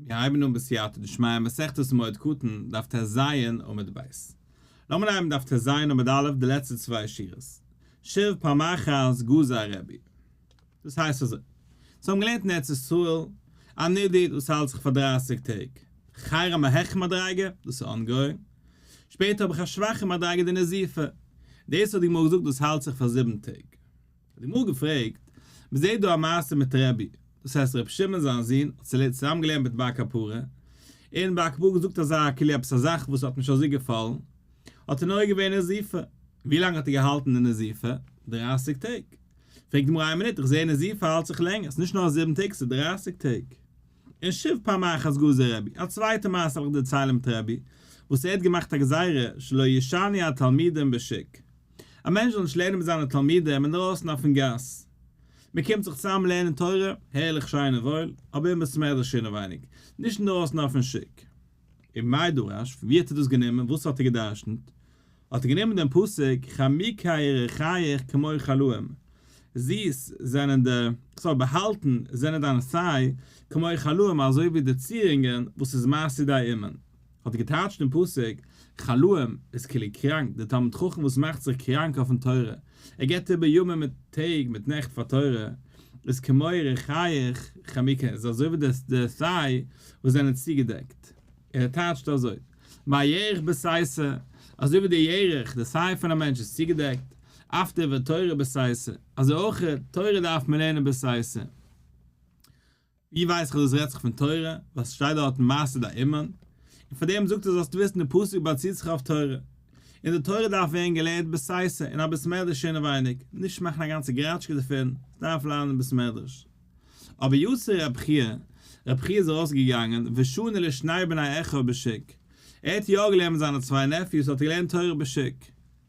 מיר הייבן אן בסייעתא דשמיא מסכת מועד קטן, דף טז עמוד ב'. לאמיר הייבן דף טז עמוד א' די לעצטע צוויי שורות. שוב פעם אחת גזר רבי. דאס הייסט אזוי. אונז האבן געלערנט אין ארץ ישראל א נידוי דאס האלט זיך פאר דרייסיג טעג. חרם א העכער מדריגה, דאס איז ongoing. שפעטער האב איך א שוואכע מדריגה די נזיפה. דאס האט די גמרא געזאגט דאס האלט זיך פאר זיבן טעג. האט די גמרא געפרעגט, מען זעט דא א מעשה מיט רבי, דאס הייסט רבי שמעון זיין זון האט צוזאם געלערנט מיט בר קפרא, און בר קפרא האט געזאגט אזא כאילו עפעס א זאך וואס האט נישט אזוי געפאלן, האט ער נוהג געווען נזיפה, ווי לאנג האט ער געהאלטן די נזיפה? דרייסיג טעג. פרעגט די גמרא איין מינוט, איך זע נזיפה האלט זיך לענגער, ס'איז נישט נאר זיבן טעג ס'איז דרייסיג טעג. און שוב פעם אחת גזר רבי, א צווייטע מעשה וועל איך דערציילן מיט רבי, וואס ער האט געמאכט א גזירה שלא ישנו התלמידים בשוק. א מענטש זאל נישט לערנען מיט זיינע תלמידים אינדרויסן אויפן גאס. מען קומט זיך צוזאם לערנען תורה, הערליך שיין און וואויל, אבער אין בית מדרש אינעווייניג, נישט אינדרויסן אויפן שוק. און מאי דרש, פון ווי האט ער דאס גענומען, וואס האט ער גע'דרש'נט? האט ער גענומען דעם פסוק חמוקי ירכיך כמו חלאים, זיס זענען די, sorry, באהאלטן זענען דיינע סיי, כמו חלאים אזוי ווי די צירונגען וואס איז מעשי די אומן. האט ער געטייטשט דעם פסוק, חלאים איז כאילו קראנק, דער תלמיד חכם וואס מאכט זיך קראנק אויפן תורה, ער געבט איבער ימים מיט טעג מיט נעכט פאר תורה, איז כמו ירכיך חמוקין, איז אזוי ווי די סיי וואס זענען צוגעדעקט. ער טייטשט אזוי, מה ירך בסייסא, אזוי ווי די ירך, די סיי פון א מענטש איז צוגעדעקט, אף דברי תורה בסייסא, אזוי אויך תורה דארף מען לערנען בסייסא. ווי ווייס איך אז דאס רעדט זיך פון תורה, ווייל ס'שטייט דארטן מעשה דאימן, און פאר דעם זאגט ער זאלסט וויסן די פסוק באציט זיך אויף תורה, און די תורה דארף ווערן געלערנט בסייסא אין א בית מדרש אינעווייניג, נישט מאכן א גאנצע גראטשקע דערפון, ס'דארף לערנען אין בית מדרש. אבער יצא רב חייא, רב חייא איז ארויסגעגאנגען, ושנה לשני בני אחיו בשוק, ער האט יא געלערנט מיט זיינע צוויי nephews האט ער געלערנט תורה בשוק,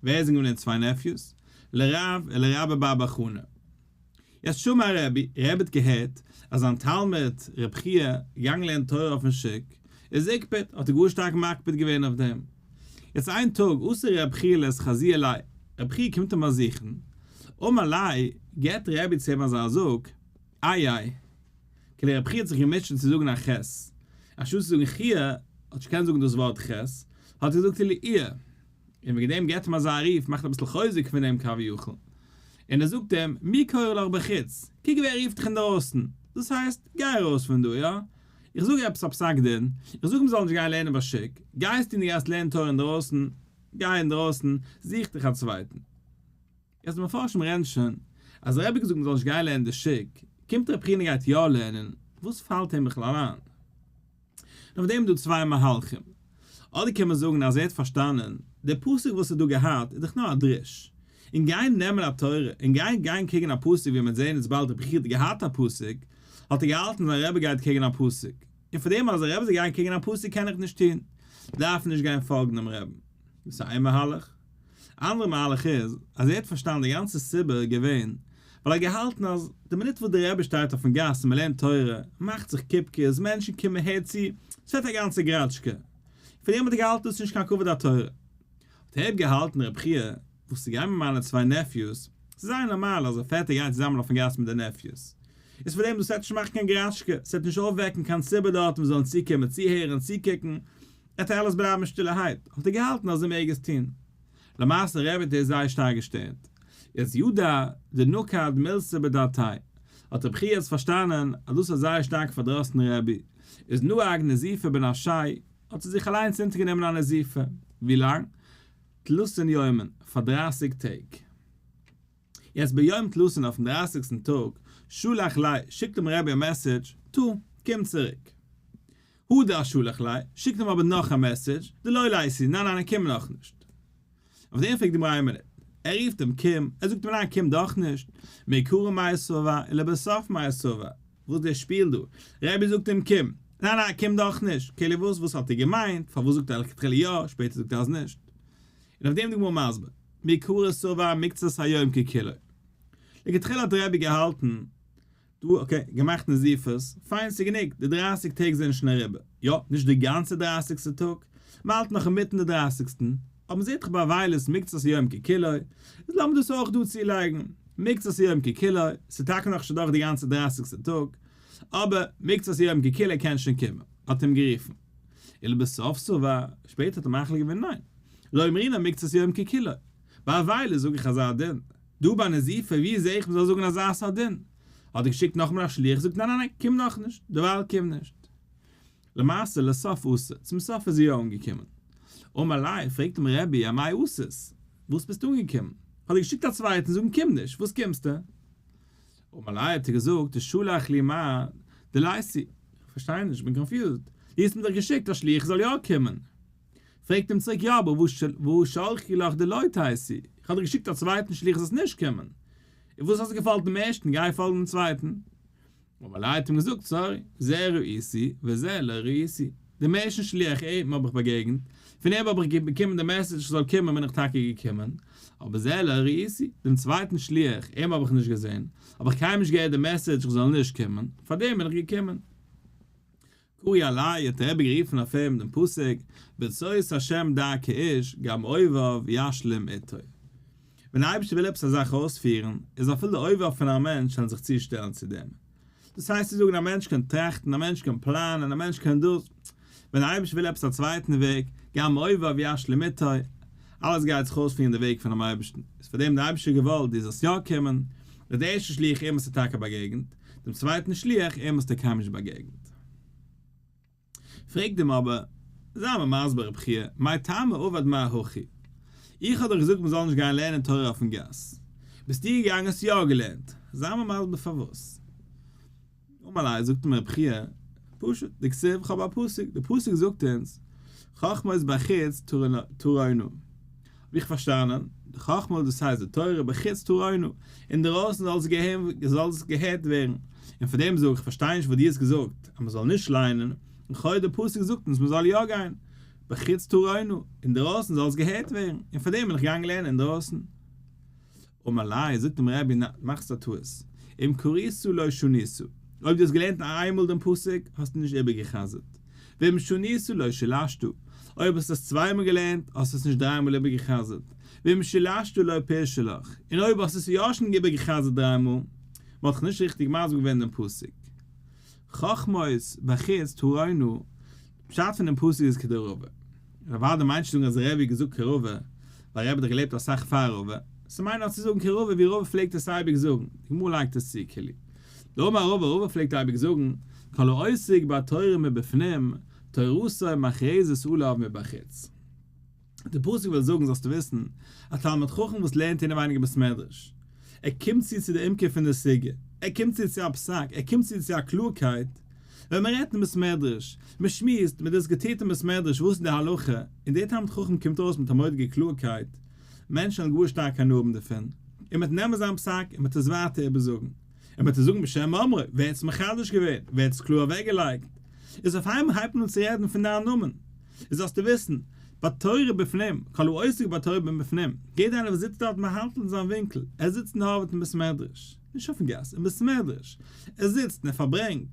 ווער זענען געווען די צוויי nephews? לרב ולרבה בר בר חנה. יעצט שמע רבי, רבי האט געהערט אז זיין תלמיד רב חייא געגאנגען לערנען תורה אויפן שוק, איז הקפיד, האט ער גאר שטארק מקפיד געווען אויף דעם. יעצט איין טאג אתא רב חייא לאתחזויי ליה, רב חייא קומט אים באזוכן, אמר ליה, געבט רבי צו אים אזא זאג, איי איי, כאילו רב חייא האט זיך געמוטשעט צו זאגן א ח', אנשטאט צו זאגן חייא, האט נישט געקענט זאגן דאס ווארט ח', האט ער געזאגט כאילו איה. און וועגן דעם געבט אים אזא רוף, מאכט אביסל חוזק פון דעם כביכול, און ער זאגט אים, מי קורא לך בחוץ, קוק ווער רופט דיך אינדערויסן, דאס הייסט, גיי ארויס פון דא, יא? איך זאג עפעס א פסק דין, איך זאג מ'זאל נישט גיין לערנען בשוק, גייסטו און דו גייסט לערנען תורה אינדערויסן, גיי אינדערויסן, זוך דיך א צווייטן. יעצט די מפרשים רעדן שוין, אז דער רבי האט געזאגט מ'זאל נישט גיין לערנען די שוק, קומט רב חייא און גייט יא לערנען, וואס פאלט אים בכלל איין? און אויף דעם איז דא צוויי מהלכים. אדער קען מען זאגן אז ער האט פארשטאנען, דער פסוק וואס ער האט דא געהאט איז דאך נאר א דרוש. און גיין נעמען א תורה און גיין גיין קעגן א פסוק ווי מ'וועט זעהן איז באלד רבי חייא האט געהאט א פסוק, האט ער געהאלטן זיין רבי גייט קעגן א פסוק. און פאר דעם אז דער רבי זאל גיין קעגן א פסוק קען איך נישט טון. דארף נישט גיין פאלגן דעם רעבן. דאס איז איין מהלך. אנדערע מהלך איז, אז ער האט פארשטאנען די גאנצע סיבה איז געווען, ווייל ער האט געהאלטן אז די מינוט וואס דער רבי שטייט אויפן גאס און מען לערנט תורה, מאכט זיך קופקעס, מענטשן קומען הערט צו, עס ווערט א גאנצע גראטשקע. פון דעם האט ער געהאלטן דאס איז נישט קיין כבוד התורה. האט ער געהאלטן רב חייא, וואס צו גיין מיט מיינע צוויי nephews, ס'איז זייער נארמאל אז א פעטער גייט צוזאמען אויפן גאס מיט די nephews. איז פון דעם דאס וועט נישט מאכן קיין גראטשקע, ס'וועט נישט אויפוועקן קיין ציבור דארט וואס זאלן צוקומען צוהערן צוקוקן, עט אלעס בלייבן שטילערהייט, האט ער געהאלטן אז ער מעג עס טון. למעשה רבי האט ער זייער שטארק געשטערט. יעצט ידע דנקט מילתא בדעתיה, האט רבי חייא יעצט פארשטאנען אז דאס האט זייער שטארק פארדראסן רבי, איז נהג נזיפה בנפשיה, האט ער זיך אליינס אונטערגענומען א נזיפה, ווי לאנג? תלתין יומין, פאר דרייסיג טעג. יעצט ביום תלתין אויפן דרייסיגסטן טאג, שלח ליה, שיקט אים רבי א message, תא, קום צוריק. הדר שלח ליה, שיקט אים אבער נאך א message, דלא ליתי, ניין ניין ער קומט נאכנישט. אויף דעם פרעגט די גמרא איין מינוט, ער רופט אים קום, ער זאגט אים ניין קום דאך נישט, מעיקרא מאי סבר ולבסוף מאי סבר, וואס דער שפיל דא, רבי זאגט אים קום, ניין ניין קום דאך נישט, כאילו וואס, וואס האט ער געמיינט, פארוואס זאגט ער לכתחילה יא, שפעטער זאגט ער אז נישט. און אויף דעם די גמרא מסביר, מעיקרא סבר מקצת היום ככולו. לכתחילה האט רבי געהאלטן, דא okay, געמאכט נזיפות, פיין ס'איז גענוג, די דרייסיג טעג זענען שוין אריבער, יא, נישט די גאנצע דרייסיגסטע טאג, מ'האלט נאך אינמיטן די דרייסיגסטן, אבער מ'זעט דאך ביי אבילות מקצת היום ככולו, איז לאמיר דאס אויך דא צולייגן, מקצת היום ככולו, ס'איז טאקע נאך נישט אדורך די גאנצע דרייסיגסטע טאג, אבער מקצת היום ככולו קען שוין קומען. האט אים גערופן. ולבסוף סבר, שפעטער האט ער מחליט געווען ניין, לא אמרינן מקצת יום ככולו, ביי אבילות זאג איך אזא דין, דא ביי נזיפה ווי זעה איך מ'זאל זאגן אזא סארט דין? האט ער געשיקט נאכאמאל א שליח זאגט ניין ניין ניין קום נאכנישט, דערווייל קום נישט. למעשה לסוף אתא, צום סוף איז ער יא אנגעקומען. אמר ליה, פרעגט אים רבי אמאי אתית, וואס ביסטו אנגעקומען? האט ער געשיקט א צווייטן זאגן קום נישט, וואס קומסטו? אמר ליה האט ער געזאגט דשלח לי מר דליתי, איך פארשטיי נישט, איך בין confused, דו האסט מיר דאך געשיקט א שליח איך זאל יא קומען. פרעגט אים צוריק יא אבער והא שלחי לך דלא תיתי, איך האב דיר געשיקט א צווייטן שליח זאלסט נישט קומען, און וואס האסטו געפאלגט דעם ערשטן גיי פאלג דעם צווייטן. אמר ליה האט אים געזאגט sorry, זה ראיתי וזה לא ראיתי, דעם ערשטן שליח אים האב איך באגעגנט, פון אים האב איך באקומען די message איך זאל קומען בין איך טאקע געקומען, אבער זה לא ראיתי, דעם צווייטן שליח אים האב איך נישט געזען, האב איך קיינמאל נישט געהערט די message איך זאל נישט קומען, פארדעם בין איך געקומען. קרי עליה האט דער רבי גערופן אויף אים דעם פסוק, ברצות השם דרכי איש גם אויביו ישלים איתו. ווען דער אייבערשטער וויל עפעס א זאך אויספירן, איז אפילו די אויביו פון א מענטש וועלן זיך צושטעלן צו דעם. דאס הייסט צו זאגן א מענטש קען טראכטן, א מענטש קען פלאנען, א מענטש קען דאס. ווען דער אייבערשטער וויל עפעס א צווייטן וועג, גם אויביו ישלים איתו, אלעס גייט זיך אויספירן די וועג פונעם אייבערשטן. איז פאר דעם דער אייבערשטער געוואלט דו זאלסט יא קומען, וועט דער ערשטער שליח אים האסטו טאקע באגעגנט, דעם צווייטן שליח אים האסטו קיינמאל נישט באגעגנט. פרעגט אים אבער, זיי מיר מסביר רבי חייא, מאי טעמא עבד מר הכי? איך האב דאך געזאגט מען זאל נישט גיין לערנען תורה אויפן גאס, ביסטו געגאנגען האסט יא געלערנט, זיי מיר מסביר פארוואס? אמר ליה, זאגט אים רבי חייא, פשוט, דכתיב, כ'האב א פסוק, די פסוק זאגט אונז, חכמות בחוץ תרונה. האב איך פארשטאנען, די חכמה דאס הייסט די תורה בחוץ תרונה, אינדערויסן זאל עס זאל עס געהערט ווערן, און פאר דעם זאג איך פארשטיי נישט וואס דו האסט געזאגט אז מען זאל נישט ליינען, לכאו' די פסוק זאגט אונז מען זאל יא גיין, בחוץ תרונה, אינדערויסן זאל עס געהערט ווערן, און פאר דעם בין איך געגאנגען לערנען אינדערויסן. אמר ליה, זאגט אים רבי, ניין, מאכסט א טעות, אם קרית לא שנית, אויב דו האסט געלערנט איינמאל דעם פסוק, האסטו נישט איבערגע'חזר'ט, ואם שנית לא שילשת, אויב האסטו עס צוויי מאל געלערנט, האסטו עס נישט דריי מאל איבערגע'חזר'ט, ואם שילשת לא פירשו לך, און אויב האסטו עס יא שוין איבערגע'חזר'ט דריי מאל, מען האט דאך נישט ריכטיג מסביר געווען דעם פסוק. חכמות בחוץ תרונה, פשט פונעם פסוק איז כדרבא. און אוודאי מיינט נישט זאגן אז רבי האט געזאגט כרבא, ווייל רבי האט דאך געלעבט אסאך פאר רבא, ס'מיינט נאר צו זאגן כרבא ווי רבא פלעגט עס אייביג זאגן, די גמרא לייגט עס צו כאילו. דאמר רבא, רבא פלעגט אייביג זאגן, כל העוסק בתורה מבפנים, תורתו מכרזת עליו מבחוץ. די פסוק וויל זאגן זאלסטו וויסן, א תלמיד חכם וואס לערנט אינעווייניג אין בית מדרש, ער קומט צו צו די עומקא פון די סוגיא, ער קומט צו צו א פסק, ער קומט צו צו א קלארקייט, ווען מען רעדט אין בית מדרש, מען שמועסט, מען דיסקוטירט אין בית מדרש וואס איז די הלכה, און דער תלמיד חכם קומט ארויס מיט א מורא'דיגע קלארקייט, מענטשן וועלן גאר שטארק הנאה האבן דערפון, און מען וועט נעמען זיין פסק און מען וועט עס ווייטער איבערזאגן, און מען וועט עס זאגן בשם אומרו, ווער האט עס מחדש געווען, ווער האט עס קלאר אוועקגעלייגט, איז אויף איינמאל הייבט מען אן צו רעדן פון דיין נאמען. איז זאלסטו וויסן, בתורה בפנים, כל העוסק בתורה מבפנים, יעדער איינער וואס זיצט דארט באהאלטן אין זיין ווינקל, ער זיצט און הארעוועט אין בית מדרש, נישט אויפן גאס, אין בית מדרש, ער זיצט און ער פארברענגט,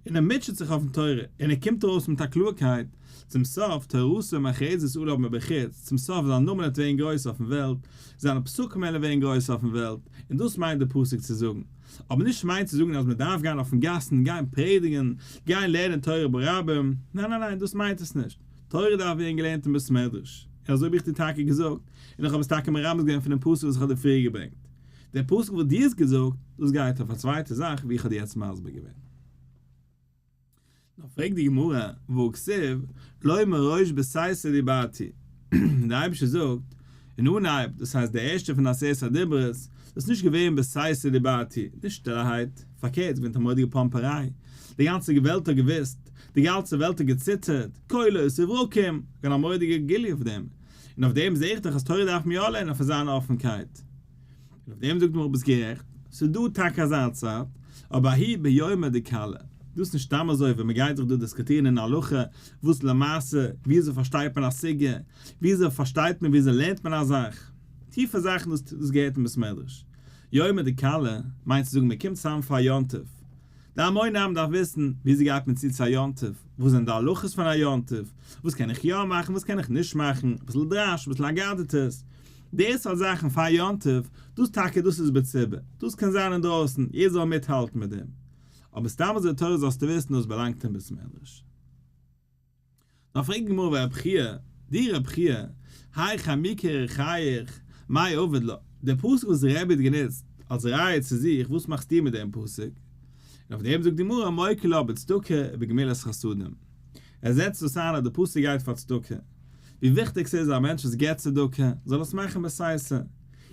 און ער מוטשעט זיך אויפן תורה, און ער קומט ארויס מיט א קלארקייט, צום סוף, תורתו מכרזת עליו מבחוץ, צום סוף זיין נאמען וועט ווערן גרויס אויפן וועלט, זיינע פסקים וועלן ווערן גרויס אויפן וועלט, און דאס מיינט די פסוק צו זאגן. אבער נישט מיינט צו זאגן אז מען דארף גיין אויפן גאסן, גיין פרעדיגן, גיין לערנען תורה ברבים, ניין ניין ניין דאס מיינט עס נישט, תורה דארף ווערן געלערנט אין בית מדרש, און אזוי האב איך דיר טאקע געזאגט, און איך האב עס טאקע מרמז געווען פונעם פסוק וואס איך האב דיר פריער געברענגט. דער פסוק וואס דו האסט געזאגט, דאס גייט אויף א צווייטע זאך ווי איך האב דיר יעצט מסביר געווען. נאר פרעגט די גמרא, והא כתיב, לא מראש בסתר דיברתי, דער אייבערשטער זאגט אין אנהייב, דאס הייסט די ערשטע פון עשרת הדיברות, דאס איז נישט געווען בסתר דיברתי, נישט שטילערהייט, פארקערט, ס'איז געווען א מורא'דיגע פאמפעריי, די גאנצע וועלט האט געוואוסט, די גאנצע וועלט האט געציטערט, קולות וברקים, געווען א מורא'דיגע גילוי אויף דעם, און אויף דעם זע איך דאך אז תורה דארף מען יא לערנען אויף אזא אפנקייט. און אויף דעם זאגט די גמרא ביסט גערעכט, ס'איז דא טאקע אזא צייט, אבער ההוא ביומא דכלה, דאס איז נישט סתם אזוי ווען מ'גייט זיך דא דיסקוטירן אין הלכה, וואס למעשה, וויאזוי פארשטייט מען א סוגיא, וויאזוי פארשטייט מען וויאזוי לערנט מען א זאך, טיפע זאכן דאס דאס געהערט אין בית מדרש. יומא דכלה מיינט צו זאגן מ'קומט צוזאם פאר יום טוב, די המון עם דארף וויסן וויאזוי גייט מען צו צו א יום טוב, וואס זענען די הלכות פון א יום טוב, וואס קען איך יא מאכן וואס קען איך נישט מאכן, אביסל דרש, אביסל אגדתות, די סארט זאכן פאר יום טוב, דאס טאקע דאס איז בציבור, דאס קען זיין אינדרויסן, יעדער זאל מיטהאלטן מיט דעם, אבער סתם אזוי תורה זאלסטו וויסן דאס באלאנגט אין בית מדרש. נאר פרעגט די גמרא ורב חייא, דו רב חייא, האי חמוקי ריחייך, מאי עביד לה, דער פסוק וואס רבי האט גענוצט אלס ראיה צו זיך, וואס מאכסטו מיט דעם פסוק? און אויף דעם זאגט די גמרא מוקי לה בצדקה ובגמילות חסדים. ער זעצט דאס איין אז די פסוק גייט פאר צדקה. ווי וויכטיג ס'איז א מענטש וואס געבט צדקה, זאל עס מאכן בסתר.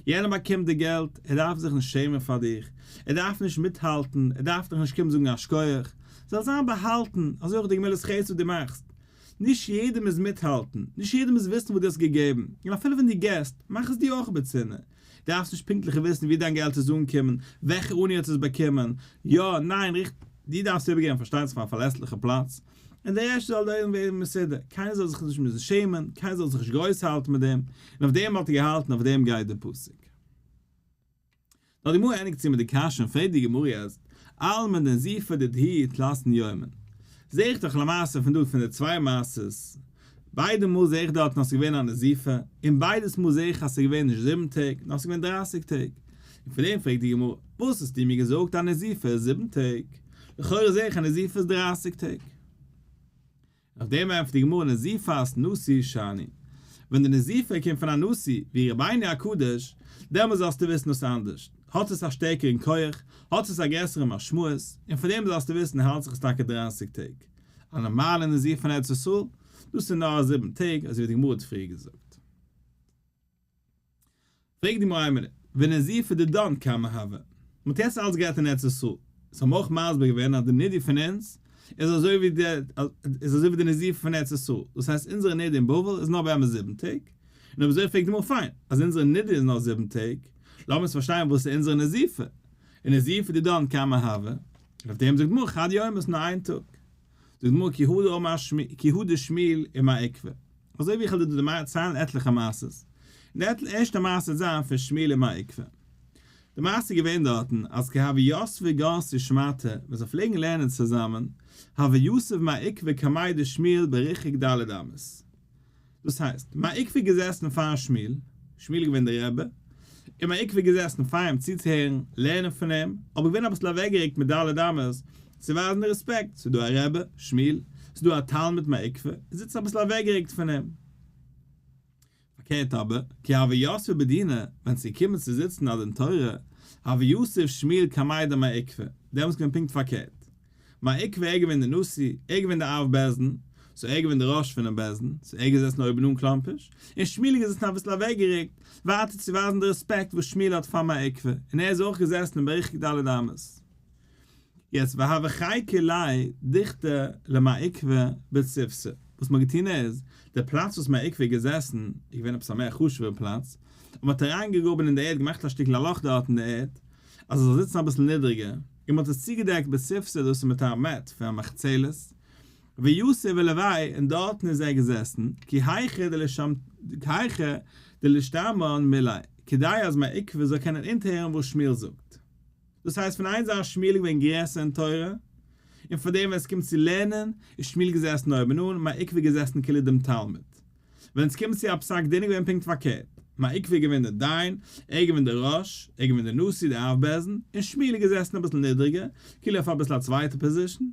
יענער באקומט די געלט, ער דארף זיך נישט שעמען פאר דיך, ער דארף נישט מיטהאלטן, ער דארף דיך נישט קומען זאגן א שכוח, זאל זיין באהאלטן, אזוי אויך די גמילות חסד וואס דו מאכסט, נישט יעדער מוז מיטהאלטן, נישט יעדער מוז וויסן וואס דו האסט געגעבן, און אפילו ווען דו געסט, מאך עס דו אויך בצנעה, דארפסט נישט פונקטליך וויסן ווי דיין געלט איז אנגעקומען, וועלכע עני האט עס באקומען, יא, ניין, ריכטיג, דו דארפסט איבערגעבן פארשטייט זיך פאר א פארלעסליכע פלאץ, און די רעשט זאל דערין ווערן מסודר, קיינער זאל זיך נישט מוזן שעמען, קיינער זאל זיך נישט גרויס האלטן מיט דעם, און אויף דעם האט ער געהאלטן, אויף דעם גייט די פסוק. נאר די גמרא ענדיגט צו מיט די קשיא און פרעגט די גמרא יעצט, אלמא נזיפה דידהו תלתין יומין, זעה איך דאך למעשה פון דא פון די צוויי מעשות, ביידע מאל זעה איך דארטן אז ס'איז געווען א נזיפה, און ביידעס מאל זעה איך אז ס'איז געווען נישט זיבן טעג, נאר ס'איז געווען דרייסיג טעג. און פון דעם פרעגט די גמרא, וואס האסטו מיר געזאגט א נזיפה איז זיבן טעג? לכאורה זעה איך א נזיפה איז דרייסיג טעג. אויף דעם ענטפערט די גמרא נזיפת נשיא שאני, ווען די נזיפה קומט פון א נשיא ווי רבינו הקדוש, דעמאלס זאלסטו וויסן דאס אנדערש, האט עס א שטערקערן כח, האט עס א גרעסערע משמעות, און פון דעם זאלסטו וויסן האלט זיך עס טאקע דרייסיג טעג. א נארמאלע נזיפה פון ארץ ישראל, דאס איז נאר זיבן טעג, אזוי ווי די גמרא האט פריער געזאגט. פרעגט די גמרא איין מינוט, ונזיפה דידן כמה הוה? מ'האט יעצט אלץ גערעדט אין ארץ ישראל, אונז האבן אויך מסביר געווען אז די נידוי פון אונז איז אזוי ווי די איז אזוי ווי די נזיפה פון ארץ ישראל, דאס הייסט אונזערע נידוי אין בבל איז נאר באמת זיבן טעג, און אויב אזוי פרעגט די גמרא פיין, אז אונזערע נידוי איז נאר זיבן טעג, לאמיר עס פארשטיין וואס איז אונזערע נזיפה, און נזיפה דידן כמה הוה? און אויף דעם זאגט די גמרא חד יומא איז נאר איין טאג. זאגט די גמרא כי הא דאמר כי הא דשמואל ומר עוקבא. אזוי ווי איך וועל דיר דא דערציילן עטליכע מעשות. די ערשטע מעשה וועט זיין פון שמואל ומר עוקבא. די מעשה איז געווען דארטן אז כי הוו יתבי גרסי שמעתא ווען זיי פלעגן לערנען צוזאמען, הוה יתיב מר עוקבא קמיה דשמואל בריחוק ד' אמות. דאס הייסט, מר עוקבא איז געזעסן פאר שמואל, שמואל איז געווען דער רבי, און מר עוקבא איז געזעסן פאר אים צוצוהערן, לערנען פון אים, אבער געווען אביסל אוועקגערוקט מיט ד' אמות, צו ווייזן די רעספעקט, ס'איז דא א רבי, שמואל, ס'איז דא א תלמיד מר עוקבא, ער זיצט אביסל אוועקגערוקט פון אים. פארקערט אבער, כי הוו יתבי בדינא, ווען ס'איז געקומען צו זיצן א דין תורה, הוה יתיב שמואל קמיה דמר עוקבא, דעמאלטס איז געווען פונקט פארקערט. מר עוקבא ער געווען די נשיא, ער געווען די אב בית דין, so ער געווען די ראש פונעם בית דין, so ער געזעסן אויבן אן קלאמפערשט, און שמואל איז געזעסן אביסל אוועקגערוקט, ווייטער צו ווייזן די רעספעקט וואס שמואל האט פאר מר עוקבא, און ער איז אויך געזעסן אין בריחוק ד' אמות. יעצט והוו חיקו ליה דוכתא למר עוקבא בציפתא, וואס מ'האט געטון איז, די פלאץ וואס מר עוקבא איז געזעסן, איז געווען עפעס א מער חשוב'ער פלאץ, און מ'האט אריינגעגראבן אין די ערד געמאכט א שטיקל א לאך דארט אין די ערד, אז ער זאל זיצן אביסל נידריגער, און מ'האט עס צוגעדעקט בציפתא דאס איז מיט א mat פון א מחצלת, ויתיב עילויה און דארטן איז ער געזעסן, כי היכי דלישתמען מיליה, כדי אז מר עוקבא זאל קענען אונטערהערן וואס שמואל זאגט. דאס הייסט פון איין זייט איז שמואל געווען גרעסער אין תורה, און פאר דעם ווען עס קומט צו לערנען איז שמואל געזעסן אויבן אן, מר עוקבא געזעסן כאילו דעם תלמיד. ווען עס קומט צו א פסק דין איז געווען פונקט פארקערט, מר עוקבא איז געווען דער דיין, ער איז געווען דער ראש, ער איז געווען דער נשיא, דער אב בית דין, און שמואל איז געזעסן אביסל נידריגער, כאילו אויף אביסל א צווייטע position,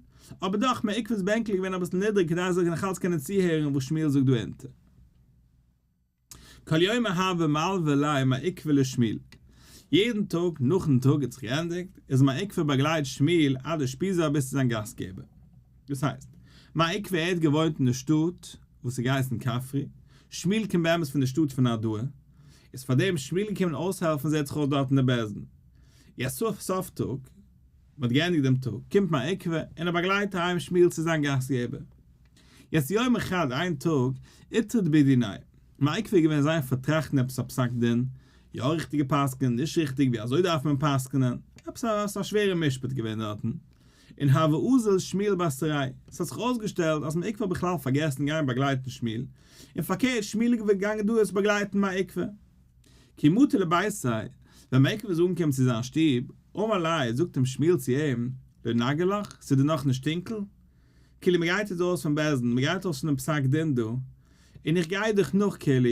אבער דאך מר עוקבא'ס בענקל איז געווען אביסל נידריג כדי ער זאל נאכאלץ קענען צוהערן וואס שמואל זאגט דא אונטער. כל יומא הוה מלוי ליה מר עוקבא לשמואל, יעדן טאג נאכן טאג האט זיך געענדיגט, איז מר עוקבא באגלייט שמואל עד אושפיזא ביז צו זיין גאסטגעבער. דאס הייסט, מר עוקבא ער האט געוואוינט אין די שטאט וואס איז געהייסן כפרי, שמואל קומט באמת פון די שטאט פון נהרדעא, איז פארדעם שמואל געקומען אויסהעלפן זעט זיך אויס דארט אין די בית דין. יעצט סוף סוף טאג, מען האט געענדיגט דעם טאג, קומט מר עוקבא און ער באגלייט אהיים שמואל צו זיין גאסטגעבער. יעצט יומא חד איין טאג, איטריד בדיניה, מר עוקבא איז געווען זייער פארטראכט אין עפעס א פסק דין, יא ריכטיג גע'פסק'נט, נישט ריכטיג, ווי אזוי דארף מען פסק'נען, עפעס א א שווערע משפט געווען דארטן, און הוה אזיל שמואל בתריה, ס'האט זיך אויסגעשטעלט אז מר עוקבא האט בכלל פארגעסן גיין באגלייטן שמואל, און פארקערט שמואל איז געגאנגען דא עס באגלייטן מר עוקבא. כי מטא לביתיה, ווען מר עוקבא איז אנגעקומען צו זיין שטוב, אמר ליה, זאגט אים שמואל צו אים, לא נגהא לך, ס'איז דיר נאכנישט טונקל? כאילו מ'גייט יעצט ארויס פון בית דין, מ'גייט ארויס פונעם פסק דין דא, און איך גיי דיך נאך כאילו,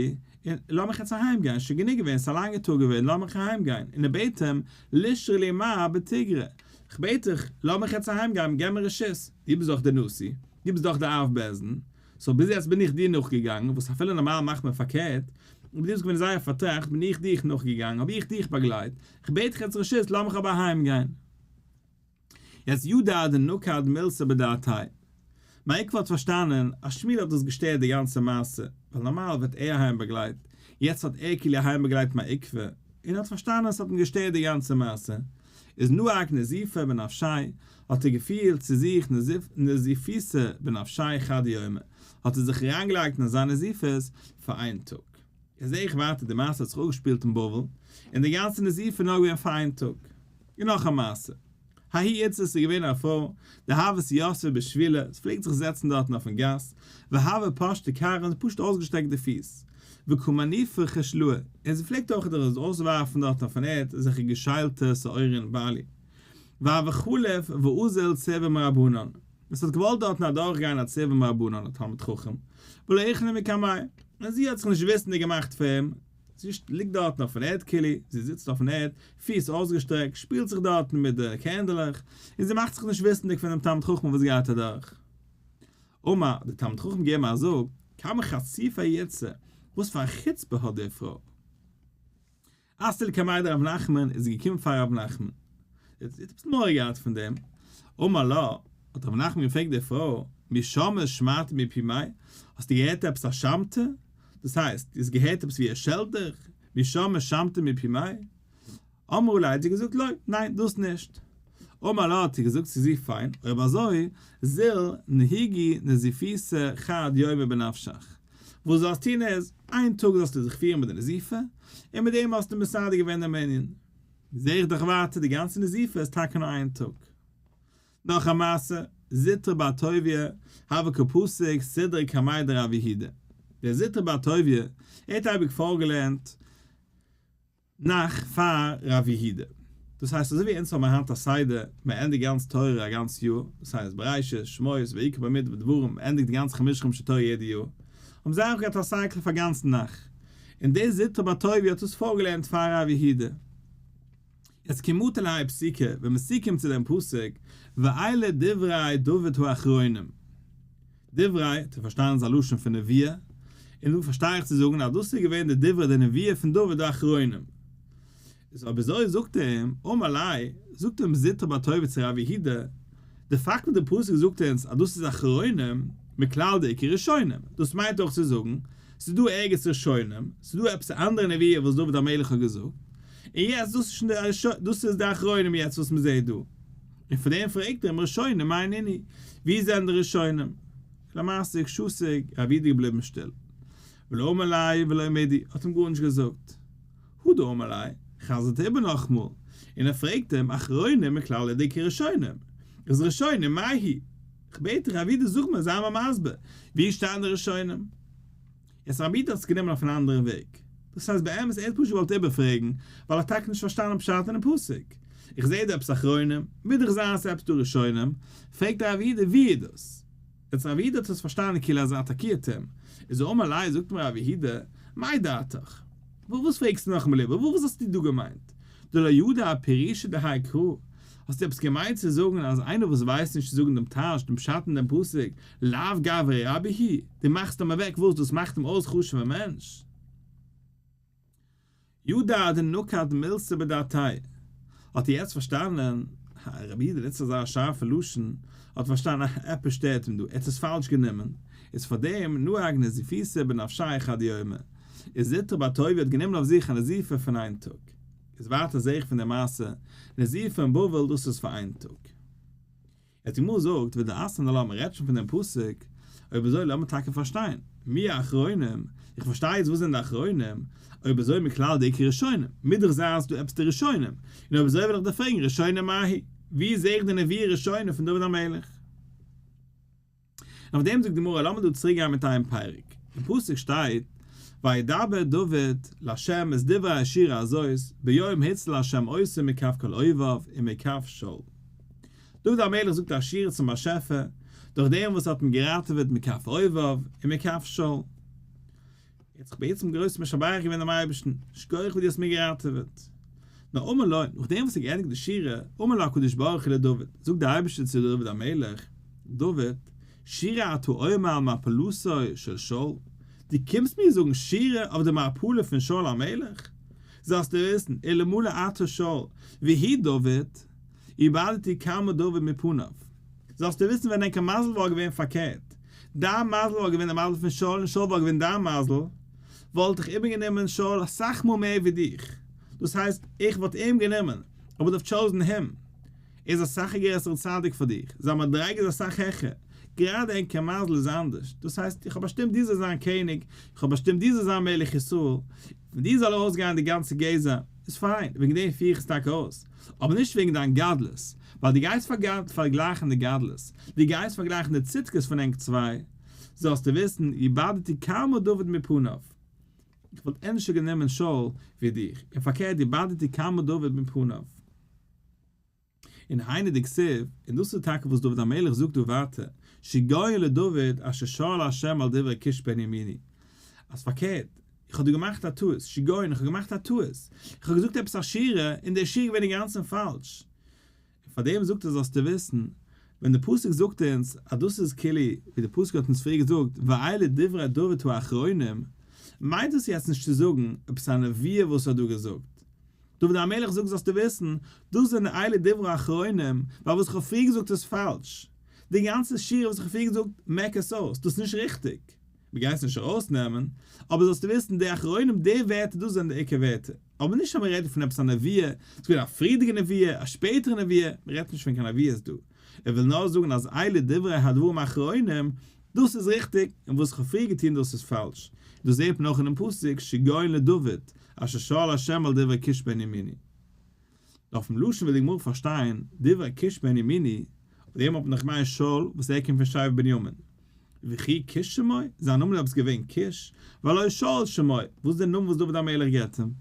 און לאמיך יעצט אהיים גיין, שוין גענוג געווען, ס'איז א לאנגע טאג געווען, לאמיך אהיים גיין, און ער בעט אים, לישרי לי מר בתיגרא, איך בעט דיך, לאמיך יעצט אהיים גיין, געב מיר רשות, דו ביסט דאך דער נשיא, דו ביסט דאך דער אב בית דין, סאו ביז יעצט בין איך דיר נאכגעגאנגען, וואס אפילו נארמאל מאכט מען פארקערט, אבער דו ביסט געווען זייער פארטראכט בין איך דיך נאכגעגאנגען, האב איך דיך באגלייט, כ'בעט דיך יעצט רשות לאמיך אבער אהיימגיין. יעצט ידע דנקט מילתא בדעתיה. מר עוקבא האט פארשטאנען אז שמואל האט דאס געשטערט די גאנצע מעשה, ווייל נארמאל ווערט ער אהיים באגלייט, יעצט האט ער כאילו אהיים באגלייט מר עוקבא, און האט פארשטאנען עס האט אים געשטערט די גאנצע מעשה, איז נהג נזיפה בנפשיה, האט ער געפילט צו זיך נזיפותא בנפשיה חד יומא, האט ער זיך אריינגעלייגט אין אזא נזיפות פאר איין טאג. איז זעה איך ווייטער די מעשה האט זיך אפגעשפילט אין בבל, און די גאנצע נזיפה נאר געווען פאר איין טאג. און נאך א מעשה. ההיא איתתא איז געווען א פרוי, דהוות יתבא בשבילא, זי פלעגט זיך זעצן דארטן אויפן גאס, והוה פשטה כרעא און פשוט אויסגעשטרעקט די פיס, וקא מניפא חשלאי, און זי פלעגט אויך אויסווארפן דארטן אויפן ערד אזעלכע געשיילטע שעורין בארלי. והוה חליף ואזיל צורבא מרבנן, עס האט געוואלט דארטן אדורכגיין א צורבא מרבנן א תלמיד חכם, ולא איכנע מקמיה, און זי האט זיך נישט וויסנדיג געמאכט פאר אים, זי ליגט דארטן אויפן ערד כאילו, זי זיצט אויפן ערד, פיס אויסגעשטרעקט, שפילט זיך דארטן מיט די קערנדלעך, און זי מאכט זיך נישט וויסנדיג פון דעם תלמיד חכם וואס גייט אדורך. אמר, האט דער תלמיד חכם געגעבן א זאג, כמה חציפה ההיא איתתא, וואס פאר א חוצפה האט די פרוי. אתא לקמיה דרב נחמן איז געקומען פאר רב נחמן, זי האט עפעס מורא געהאט פון דעם, אמר לה, האט רב נחמן געפרעגט די פרוי, מי שמעת שמעתא מפי מאי, האסטו געהערט עפעס א שמתא, דאס הייסט, דו האסט געהערט עפעס ווי ער שעלט דיך, מי שמעת שמתא מפי מאי? אמרה ליה האט זי געזאגט לא, ניין, דאס נישט. אמר לה האט ער געזאגט צו זי פיין, אויב אזוי, זיל נהיגי נזיפותא חד יומא בנפשך, וואס דו זאלסט טון איז, איין טאג זאלסטו זיך פירן מיט די נזיפה, און מיט דעם האסטו מסדר געווען דעם ענין. זע איך דאך ווייטער די גאנצע נזיפה איז טאקע נאר איין טאג. נאך א מעשה, זוטרא בר טוביה, הוה קא פסיק סידרא קמיה דרב יהודה. דער זוטרא בר טוביה, ער האט אייביג פארגעלערנט נ"ך פאר רב יהודה. דאס הייסט אזוי ווי אונז האבן היינט א סדר, מען ענדיגט גאנץ תורה א גאנץ יאר, דאס הייסט בראשית, שמות, ויקרא במדבר, דברים, מען ענדיגט די גאנצע חמשה חומשי תורה יעדע יאר, האבן זיי אויך געהאט א cycle פאר גאנץ נ"ך, און דער זוטרא בר טוביה האט עס פארגעלערנט פאר רב יהודה. יעצט כי מטו להאי פסוקא, ווען מען צוקומט צו דעם פסוק, ואלה דברי דוד האחרונים. דברי, האט ער פארשטאנען איז א לשון פון נביאה, און דא פארשטיי איך צו זאגן אז דאס איז געווען די דברי די נביאה פון דוד האחרונים. איז אויב אזוי זאגט ער אים, אמר ליה, זאגט אים זוטרא בר טוביה צו רב יהודה, די פאקט וואס די פסוק זאגט אונז אז דאס איז אחרונים, מכלל דאיכא ראשונים, דאס מיינט אויך צו זאגן, ס'איז דא ערגעץ ראשונים, ס'איז דא עפעס א אנדערע נביאה וואס דוד המלך האט געזאגט, און יעצט דאס איז שוין די דאס איז די אחרונים יעצט וואס מ'זעט דא. און פאר דעם פרעגט ער אים ראשונים מאי נינהו, ווי זענען די ראשונים? למעשה שתק, רב יהודה געבליבן שטיל. ולא אמר ליה ולא מידי, האט אים גארנישט געזאגט. הדר אמר ליה, חזר'ט ער איבער נאכמאל, און ער פרעגט אים, אחרונים מכלל דאיכא ראשונים, איז ראשונים מאי היא? כ'בעט דיך רב יהודה זאג מיר, זיי מיר מסביר, ווי שטייען די ראשונים? יעצט רב יהודה האט עס גענומען אויף אן אנדערע וועג. דאס הייסט באמת ער האט פשוט געוואלט איבערפרעגן, ווייל ער האט טאקע נישט פארשטאנען פשט אינעם פסוק. איך זעה דא עפעס אחרונים, מוז דאך זיין אז ס'איז עפעס דא ראשונים, פרעגט רב יהודה ווי איז דאס? יעצט רב יהודה האט עס פארשטאנען כאילו אז ער אטאקירט אים, איז אמר ליה זאגט אים רב יהודה, מאי דעתך? וואס פרעגסטו נאכאמאל איבער, וואס האסטו דא געמיינט? דלא ידע פירושא דהאי קרא, האסטו עפעס געמיינט צו זאגן אז איינער וואס ווייסט נישט צו זאגן דעם טייטש דעם פשט אין דעם פסוק, לאו גברא רבה הוא, דו מאכסט אים אוועק וואס דאס מאכט אים אויס חשוב'ע מענטש? ידע דנקט מילתא בדעתיה, האט ער יעצט פארשטאנען, הא, רבי יהודה נוצט אזא שארפע לשון, האט פארשטאנען אה, עפעס שטערט אים דא, ער האט עס פאלש גענומען, איז פארדעם נהג נזיפותא בנפשיה חד יומא, איז זוטרא בר טוביה האט גענומען אויף זיך א נזיפה פון איין טאג. איז ווייטער זעה איך פון די מעשה, נזיפה אין בבל דאס איז פאר איין טאג. יעצט די גמרא זאגט ודאתנן עלה מען רעדט שוין פון דעם פסוק, אויב אזוי לאמיר טאקע פארשטיין, מי האחרונים, איך פארשטיי יעצט וואס זענען די אחרונים, אויב אזוי מכלל דאיכא ראשונים, מוז דאך זיין אז ס'דא עפעס די ראשונים, און אויב אזוי וויל איך דיר פרעגן ראשונים מאי, ווי זעה איך די נביאה ראשונים פון דוד המלך? און אויף דעם זאגט די גמרא, לאמיר דא צוריק גיין מיט איין פרק, אין פסוק שטייט, וידבר דוד לה' את דברי השירה הזאת ביום הציל ה' אותו מכף כל אויביו ומכף שאול. דוד המלך זאגט א שירה צום באשעפער, דורך דעם וואס ער האט אים געראטעוועט מכף אויביו ומכף שאול. ער האט זיך בעצם גרויס משבח געווען דעם אייבערשטן, שכוח וואס דו האסט מיר געראטעוועט. נאר אמר לו, נאכדעם וואס ער האט געענדיגט די שירה, אמר לו הקדוש ברוך הוא לדוד, זאגט דער אייבערשטער צו דוד המלך, דוד, שירה אתה אומר על מפלתו של שאול, דו קומסט מיר זאגן שירה אויף די מפלה פון שאול המלך? זאלסטו וויסן, אלמלא אתה שאול, והוא דוד, איבדתי כמה דוד מפניו. זאלסטו וויסן ווען ענקער מזל וואלט געווען פארקערט, דיין מזל וואלט געווען די מזל פון שאול און שאול וואלט געווען דיין מזל, וואלט איך איבערגענומען שאול אסאך מאל מער ווי דיך. דאס הייסט, איך וואלט אים גענומען, I would have chosen him. ער איז אסאך א גרעסערע צדיק פאר דיך, זיין מדריגה איז אסאך העכער, גראדע ענקער מזל איז אנדערש, דאס הייסט, איך האב באשטימט דו זאלסט זיין קעניג, איך האב באשטימט דו זאלסט זיין מלך ישראל, פון דיר זאל ארויסגיין די גאנצע גזע, איז פיין, וועגן דעם פיר איך עס טאקע אויס, אבער נישט וועגן דיין גדלות, ווייל דו גייסט פארגלייכן די גדלות, דו גייסט פארגלייכן די צדקות פון ענק צוויי, זאלסטו וויסן, איבדתי כמה דוד מפניו. איך וואלט ענדערשער גענומען שאול ווי דיך, און פארקערט איבדתי כמה דוד מפניו. און היינו דכתיב, און דאס איז טאקע וואס דוד המלך זאגט דא ווייטער, שיגיון לדוד אשר שאל ה' על דברי קיש בן ימיני, אז פארקערט, איך האב דא געמאכט א טעות, שיגיון, איך האב געמאכט א טעות, איך האב געזאגט עפעס א שירה, און די שירה איז געווען אינגאנצן פאלש. און פאר דעם זאגט ער זאלסטו וויסן, ווען די פסוק זאגט אונז אז דאס איז כאילו ווי די פסוק האט אונז פריער געזאגט ואלה דברי דוד האחרונים, מיינט דאס יעצט נישט צו זאגן עפעס א נבואה וואס ער האט דא געזאגט. דוד המלך זאגט זאלסטו וויסן, דאס זענען אלה דברי האחרונים, ווייל וואס איך האב פריער געזאגט איז פאלש. די גאנצע שירה וואס איך האב פריער געזאגט, מעק עס אויס, דאס איז נישט ריכטיג. מ'גייט עס נישט ארויסנעמען, אבער זאלסטו וויסן, די אחרונים, די ווערטער, דאס זענען די עיקר ווערטער. אבער נישט אז מ'רעדט פון עפעס א נבואה, ס'איז געווען א פריערדיגע נבואה, א שפעטערע נבואה, מ'רעדט נישט פון קיין נבואות דא. ער וויל נאר זאגן אז אלה דברי הדברים האחרונים, דאס איז ריכטיג, און וואס איך האב פריער געטון דאס איז פאלש. דאס זעט מען אויך אינעם פסוק שיגיון לדוד, אשר שאל ה' על דברי קיש בן ימיני. נאר אויפן לשון וויל די גמרא פארשטיין, דברי קיש בן ימיני, אויף דעם האט מען דאך געמיינט שאול וואס ער קומט פון שבט בנימין. וכי קיש שמו? זיין נאמען איז עפעס געווען קיש? והלא שאול שמו, וואס איז דער נאמען וואס דוד המלך געבט אים?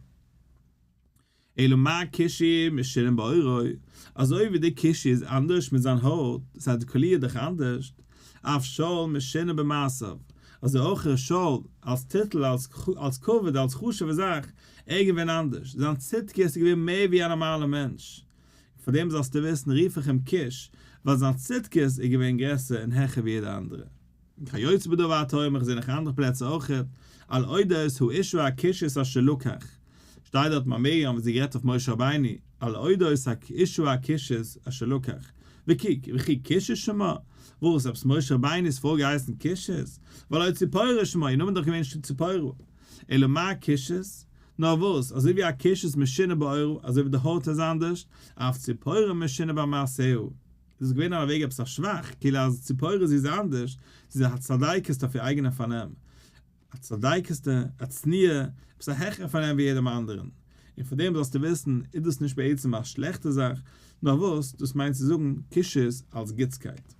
אלא מה כושי משונה בעורו, אזוי ווי די כושי איז אנדערש מיט זיין הויט, דאס הייסט די קאליר איז דאך אנדערש, אף שאול משונה במעשיו, אזוי אויך איז שאול, אלס טיטל, אלס כבוד, אלס חשוב'ע זאך, ער געווען אנדערש, זיין צדקות איז געווען מער ווי א נארמאלער מענטש. און פאר דעם זאלסטו וויסן רוף איך אים קיש, ווייל זיין צדקות איז געווען גרעסער און העכער ווי יעדער אנדערע. כיוצא בדבר אתה אומר, איך זע נאך אנדערע פלעצער אויכעט, על אודות האשה הכושית אשר לקח, שטייט דארט ביי מרים וואס זי גערעדט אויף משה רבינו, על אודות האשה הכושית אשר לקח, וכי וכי כושית שמה, וואס עפעס משה רבינו'ס פרוי געהייסן כושית, והלא ציפורה שמה, איר נאמען איז דאך געווען ציפורה, אלא מה כושית, נאר וואס, אזוי ווי א כושית משונה בעורה, אזוי ווי די הויט איז אנדערשט, אף ציפורה משונה במעשיה. דאס איז געווען א וועג עפעס א שבח, כאילו אז ציפורה זי איז אנדערש, זי איז א צדיקת אויף איר אייגענע פארנעם, א צדיקת'טע, א צנועה, עפעס א העכערע פארנעם ווי יעדעם אנדערן. און פון דעם זאלסטו וויסן, איז דאס נישט בעצם א שלעכטע זאך, נאר וואס, דאס מיינט צו זאגן, כושית אלס גוטסקייט.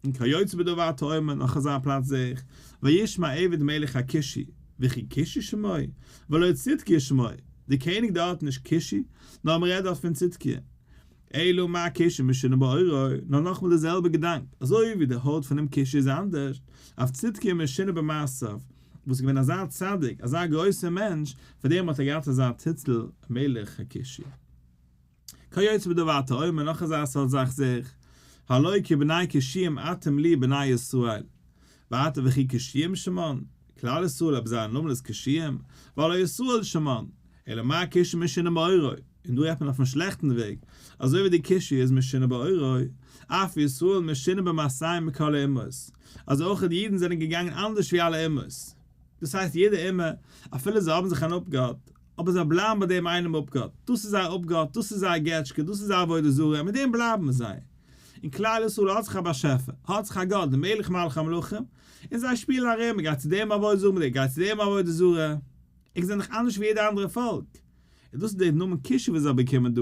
און כיוצא בדבר אתה אומר, נאך אזא פלאץ זעה איך, וישמע עבד מלך הכושי, וכי כושי שמו, והלא צדקיה שמו, די קעניג דארט איז נישט כושי, נאר מען רעדט דארט פון צדקיה. אלא מה כושי משונה בעורו, נאר נאכמאל די זעלבע געדאנק, אזוי ווי די הויט פונעם כושי איז אנדערש, אף צדקיה משונה במעשיו, וואס איז געווען אזא צדיק, אזא גרויסער מענטש, פאר דעם האט ער געהאט אזא טיטל מלך הכושי. כיוצא בדבר אתה אומר, נאך אזא סארט זאך זעה איך, הלא כי בני כושים אתם לי בני ישראל, ועתה וכי כושים שמן, כלל ישראל אויב זייער נאמען איז כושים, והלא ישראל שמן, אלא מה כושי משונה בעורו, און דא רעדט מען אויפן שלעכטן וועג, אזוי ווי די כושי איז משונה בעורו, אף ישראל משונה במעשיהם מכל האומות, אז אויך די אידן זענען געגאנגען אנדערש ווי אלע אומות. דאס הייסט יעדע אומה, אפילו זיי האבן זיך אן אפגאט, אבער זיי בלייבן ביי דעם איינעם אפגאט, דאס איז זייער אפגאט, דאס איז זייער געטשקע, דאס איז זייער עבודה זרה, און מיט דעם בלייבן זיי. און כלל ישראל האט זיך א באשעפער, האט זיך א גאט, דער מלך מלכי המלכים, און זיי שפילן ארום, מען גייט צו דעם עבודה זרה, מען גייט צו דעם עבודה זרה. ענק זענען דאך אנדערש ווי יעדע אנדערע פאלק. און דאס איז דער נאמען כושי וואס זיי באקומען דא,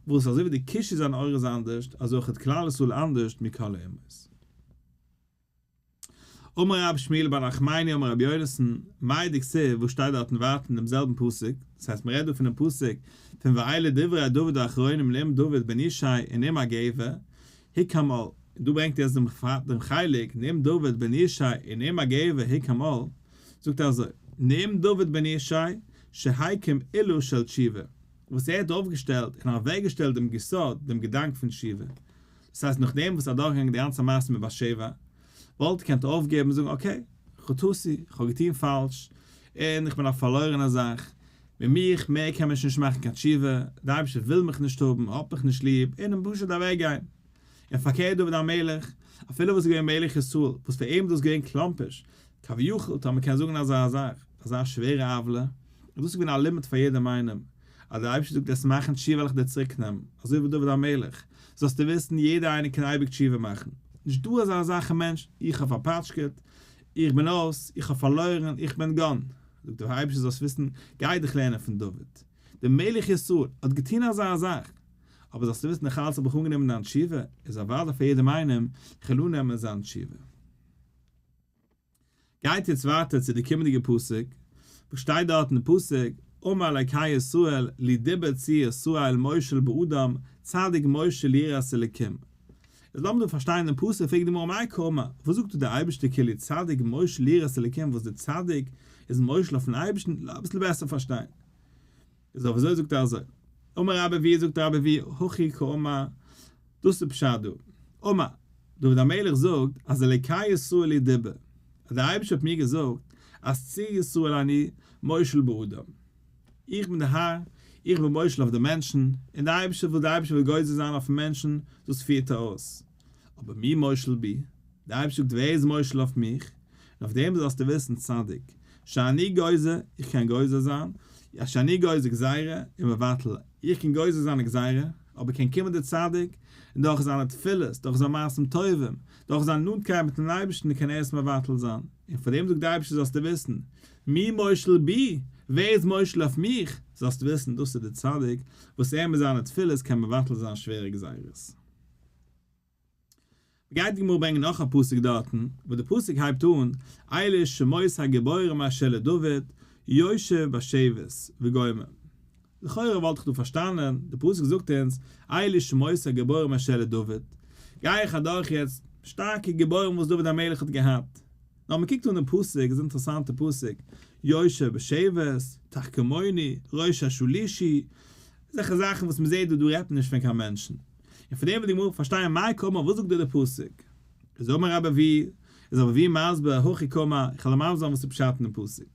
וואס אזוי ווי די כושי זיין עור איז אנדערשט, אזוי אויך איז כלל ישראל אנדערשט מכל האומות. אמר רב שמואל בר נחמני אמר רבי יונתן, מאי דכתיב וואס שטייט דארטן ווייטער אין דעם זעלבן פסוק, דאס הייסט מען רעדט דא פונעם פסוק פון ואלה דברי דוד האחרונים נאום דוד בן ישי ונאום הגבר הוקם עול, און דא ברענגט ער יעצט דעם חלק נאום דוד בן ישי ונאום הגבר הוקם עול, זאגט ער אזוי, נאום דוד בן ישי שהקים עילה של תשובה, וואס ער האט אויפגעשטעלט און אוועקגעשטעלט דעם יסוד, דעם געדאנק פון תשובה, דאס הייסט נאכדעם וואס איז אדורכגעגאנגען די גאנצע מעשה מיט בת שבע. וואלט געקענט אויפגעבן און זאגן okay, חטאתי, איך האב געטון פאלש, און איך בין א פארלוירענע זאך, מיט מיך מער קען מען שוין נישט מאכן קיין תשובה, דער אייבערשטער וויל מיך נישט האבן, האט מיך נישט ליב, און פשוט אוועקגיין. און פארקערט דוד המלך, אפילו וואס איז געווען מלך ישראל, וואס פאר אים איז דאס געווען קלאמפערשט, כביכול, טאמער מ'קען זאגן אזא זאך, אזא שווערע עוולה, און דאס איז געווען א לימוד פאר יעדעם איינעם, אז דער אייבערשטער זאגט וועסט מאכן תשובה וועל איך דיר צוריק נעמען, אזוי ווי דוד המלך, זאלסטו וויסן יעדער איינער קען אייביג תשובה מאכן, נישט דא אזא זאך אין מענטש, איך האב פארפאטשקעט, איך בין אויס, איך האב פארלוירן, איך בין gone, זאגט דער אייבערשטער זאלסט וויסן, גיי דיך לערנען פון דוד, דער מלך ישראל האט געטון אזא זאך, אבער זאלסטו וויסן נאך אלץ האב איך אנגענומען דיין תשובה, איז אוודאי פאר יעדעם איינעם, איך וועל אננעמען זיין תשובה. גייט יעצט ווייטער צו די קומענדיגע פסוק, וואס שטייט דארט אין די פסוק, אמר אלקי ישראל לי דיבר צור ישראל מושל באדם צדיק מושל יראת אלקים. איז לאמיר דא פארשטיין דעם פסוק, פרעגט די גמרא מאי קאמר, וואס זאגט דא דער אייבערשטער כאילו צדיק מושל יראת אלקים וואס דער צדיק איז מושל אויפן אייבערשטן, לאמיר אביסל בעסער פארשטיין. איז אויף אזוי זאגט ער אזוי, אמר רבי אבהו זאגט רבי אבהו הכי קאמר, דאס איז פשט דא, אמר, דוד המלך זאגט אז אלקי ישראל לי דיבר, אז דער אייבערשטער האט מיר געזאגט אז צור ישראל אני מושל באדם, איך בין דער האר, איך בין מושל אויף די מענטשן, און דער אייבערשטער וואס דער אייבערשטער וויל גוזר זיין אויפן מענטשן, דאס פירט ער אויס. אבער מי מושל בי? דער אייבערשטער זאגט ווער איז מושל אויף מיך? און אויף דעם זאלסטו וויסן צדיק, שאני גוזר, איך קען גוזר זיין, שאני גוזר גזירה, ומבטל, איך קען גוזר זיין א גזירה, אבער קען קומען דער צדיק, און דורך זיינע תפילות, דורך זיין מעשים טובים, דורך זיין נאנטקייט מיטן אייבערשטן קען ער עס מבטל זיין, און פאר דעם זאגט דער אייבערשטער זאלסטו וויסן, מי מושל בי, ווער איז מושל אויף מיך, זאלסטו וויסן דאס איז דער צדיק, וואס ער מיט זיינע תפילות קען מבטל זיין שווערע גזירות. גייט די גמרא ברענגען נאך א פסוק דארטן, וואו די פסוק הייבט אן, אלה שמות הגיבורים אשר לדוד, יושב בשבת, וגומר. לכאורה וואלט איך דא פארשטאנען, די פסוק זאגט אונז, אלה שמות הגיבורים אשר לדוד, גיי איך אדורך יעצט שטארקע גיבורים וואס דוד המלך האט געהאט. נאר מען קוקט אן דעם פסוק, איז אינטערעסאנטע פסוק, יושב בשבת, תחכמוני, ראש השלישי, אזעלכע זאכן וואס מען זעט דא, דא רעדט מען נישט פון קיין מענטשן. און פון דעם וועט די גמרא פארשטיין מאי קאמר וואס זאגט דא דער פסוק. איז אמר רבי אבהו, איז רבי אבהו מסביר, הכי קאמר, איך וועל מסביר זיין וואס איז פשט אין דעם פסוק.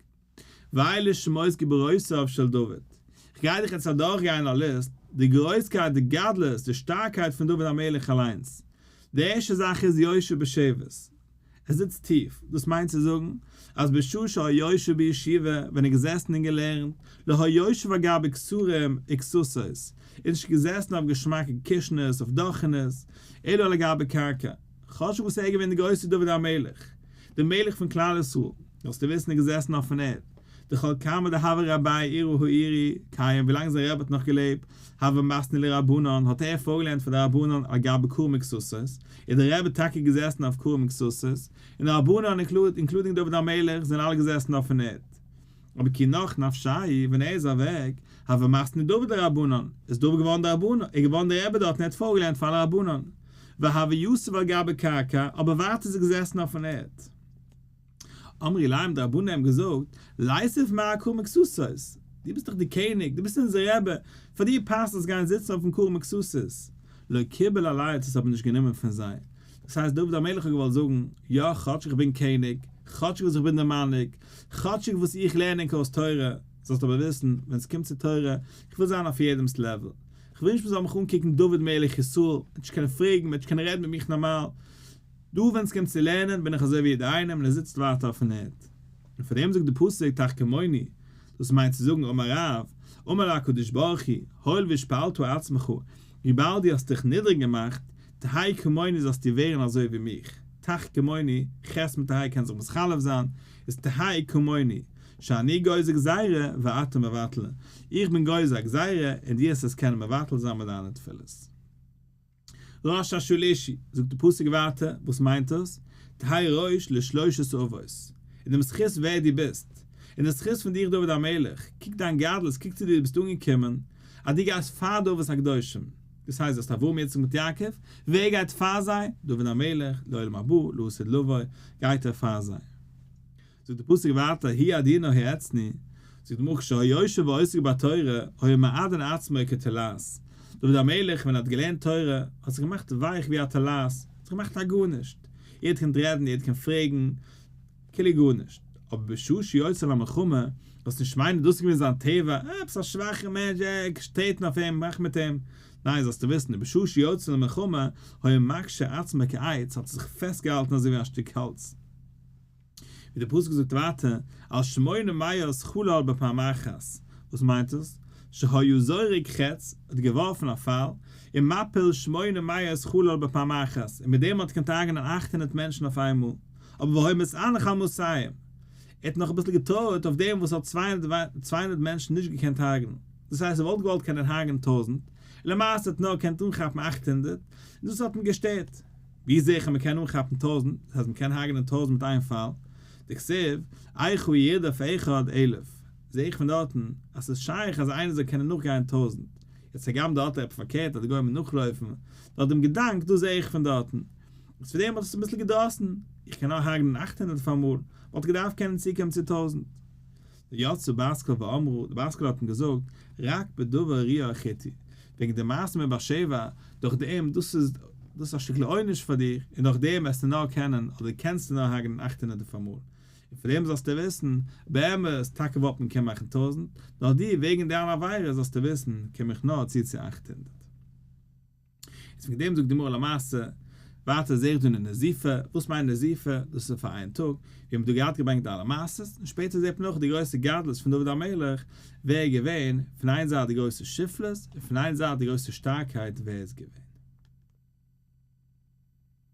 ואלה שמות גיבורותיו של דוד. איך גיי דיך יעצט אדורכגיין א ליסט, די גרויסקייט, די גדלות, די שטארקייט פון דוד המלך אליינס. די ערשטע זאך איז יושב בשבת. ער זיצט טיף, דאס מיינט צו זאגן אז בשעה שהיה יושב בישיבה, ווען ער איז געזעסן און געלערנט, לא היה יושב על גבי כתרים וכסתות, איז נישט געזעסן אויף געשמאקע קישנעס, אויף דאכענעס, אלא על גבי קרקע, כאטש וואס ער איז געווען דער גרויסער דוד המלך, דער מלך פון כלל ישראל, זאלסטו וויסן איז געזעסן אויפן ערד, דכל כמה דהוה רביה עורא העירי קיים ווילאנג זיין רבי האט נאך געלעבט, הוה מתני לרבנן, האט ער פארגעלערנט פאר די רבנן על גבי כרים וכסתות, איז דער רבי טאקע געזעסן אויף כרים וכסתות, און די רבנן including דוד המלך זענען אלע געזעסן אויפן ערד. אבער כי נח נפשיה, ווען ער איז אוועק, הוה מתני דוד לרבנן, איז דוד געווארן דער רבנן, איז געווארן דער רבי דארט און ער האט פארגעלערנט פאר אלע רבנן. והוה יתיב על גבי קרקע, אבער ווייטער איז ער געזעסן אויפן ערד. אמרי ליה האבן די רבנן אים געזאגט, ליתיב מר אכרם וכסתות, דו ביסט דאך דער קעניג, דו ביסט אונזער רבי, פאר דיר פאסט עס גיין זיצן אויפן כרם וכסתות. לא קיבל עליה האט עס אבער נישט גענומען פון זיי. דאס הייסט דוד המלך האט געוואלט זאגן, יא כאטש איך בין קעניג, כאטשיג וואס איך בין דער מנהיג, כאטשיג וואס איך לערן ענק אויס תורה, זאלסט אבער וויסן, ווען עס קומט צו תורה, איך וויל זיין אויף יעדעמ'ס level. איך וויל נישט מען זאל מיך אנקוקן דוד מלך ישראל, מען וועט נישט קענען פרעגן, מען וועט נישט קענען רעדן מיט מיך נארמאל. דא ווען ס'קומט צו לערנען בין איך אזוי ווי יעדער איינעם און ער זיצט ווייטער אויפן ערד. און פאר דעם זאגט די פסוק תחכמוני, דאס מיינט צו זאגן אמר רב, אמר לה הקדוש ברוך הוא, הואיל והשפלת עצמך, וויבאלד דו האסט דיך נידריג געמאכט, תהא כמוני זאלסטו ווערן אזוי ווי מיך, תחכמוני, ח' מיט א ה' קען זיך מתחלף זיין, איז תהא כמוני, שאני גוזר גזירה ואתה מבטלה, איך בין גוזר א גזירה און דו וועסט עס קענען מבטל זיין מיט דיינע תפילות. ראש השלישי, זאגט די פסוק ווייטער, וואס מיינט דאס? תהא ראש לשלושת אבות, אין דעם זכות ווער דו ביסט, אין די זכות פון דיך דוד המלך, קוק דיין גדלות, קוק צו דו ביסט אנגעקומען, אז דו גייסט פאר די אבות הקדושים, דאס הייסט דו האסט אברהם יצחק מיט יעקב, ווער גייט פאר זיי? דוד המלך, לעולם הבא, לעתיד לבוא, גייט ער פאר זיי. זאגט די פסוק ווייטער הוא עדינו העצני, זאגט די גמרא כשהיה יושב ועוסק בתורה היה מעדן עצמו כתולעת, דוד המלך ווען ער האט געלערנט תורה האט זיך געמאכט ווייך ווי א תולעת, האט זיך געמאכט א גארנישט. יעדער קען רעדן, יעדער קען פרעגן, כאילו גארנישט. אבער בשעה שיוצא למלחמה, זאלסט נישט מיינען דאס איז געווען זיין טבע, אה, עפעס א שוואכער מענטש, אה, טרעטן אויף אים, מאך מיט אים. ניין, זאלסטו וויסן, בשעה שיוצא למלחמה, היה מקשה עצמו כעץ, האט ער זיך פעסטגעהאלטן אזוי ווי א שטיק האלץ. ווי דער פסוק זאגט ווייטער, על שמונה מאות חלל בפעם אחת, וואס מיינט עס? שהיה זורק חץ, האט געווארפן א פייל, און מפיל 800 חלל בפעם אחת, און מיט דעם האט געקענט הרג'נען 800 מענטשן אויף איינמאל, אבער והיה מתאנח על מאתים, ער האט נאך אביסל געטרויערט אויף דעם וואס האט 200 מענטשן נישט געקענט הרג'נען, דאס הייסט ער וואלט געוואלט קענען הרג'נען טויזנט, און למעשה האט נאר געקענט אנכאפן 800, און דאס האט אים געשטערט. ווי זעה איך אז מ'קען אנכאפן טויזנט, דאס הייסט מ'קען הרג'נען טויזנט מיט איין פייל, דכתיב, איכה ירדוף אחד אלף, זעה איך פון דארטן אז ס'איז שייך אז איינער זאל קענען נאכגיין טויזנט, יעצט הגם דארט איז עפעס פארקערט אז די גוים נאכלויפן, נאר דעם געדאנק דאס זעה איך פון דארטן, איז פון דעם האט עס אביסל געדראסן, איך קען נאר הרג'נען 800 אויף אמאל, וואלט געדארפט קענען צוקומען צו טויזנט. יצאה בת קול ואמרה, די בת קול האט אים געזאגט, רק בדבר אוריה החתי, וועגן די מעשה מיט בת שבע, דורך דעם, דאס איז דאס איז א שטיקל עונש פאר דיר, און דורך דעם וועסטו נאר קענען, אדער קענסטו נאר הרג'נען 800 אויף אמאל. און פון דעם זאלסטו וויסן, באמת, טאקע וואלט מען קענען מאכן טויזנט, נאר דו, וועגן דיין עבירה, זאלסטו וויסן, קום איך נאר צו צו 800. איז וועגן דעם זאגט די גמרא למעשה, ווייטער זעה איך דא אין נזיפה, וואס מיינט נזיפה? דאס איז פאר איין טאג, ווי מ'האט דא געהאט געברענגט די אלע מעשות, און שפעטער זעט מען אויך די גרויסע גדלות פון דוד המלך, ווער איז געווען, פון איין זייט די גרויסע שפלות, און פון איין זייט די גרויסע שטארקייט ווער איז געווען.